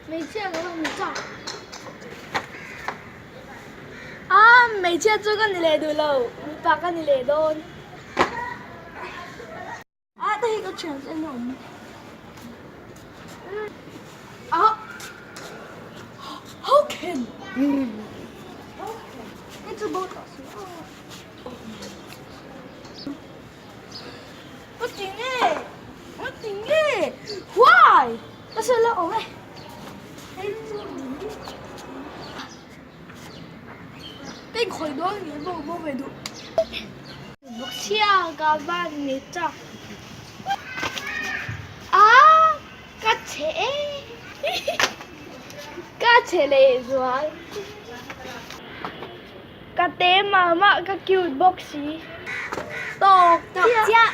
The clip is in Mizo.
Hmeichhia ka va ni chak. Ah, hmeichhia chu ka ni leh duh lo, mipa ka ni leh dawn. Ah, ta hi ka thian che an awm. Ah, how can? How can? Hei chu bo tawh si. Ka ti nge? Ka ti nge? Why? Ka sawi la awm e. Hei chu Ka inkhawih dawn nge bo bo ve duh. Chhia ka van ni chak. Ah ka chhe e. Ka chhe leh zual. Ka te mah mah ka cute bawk si. Tawk chiah.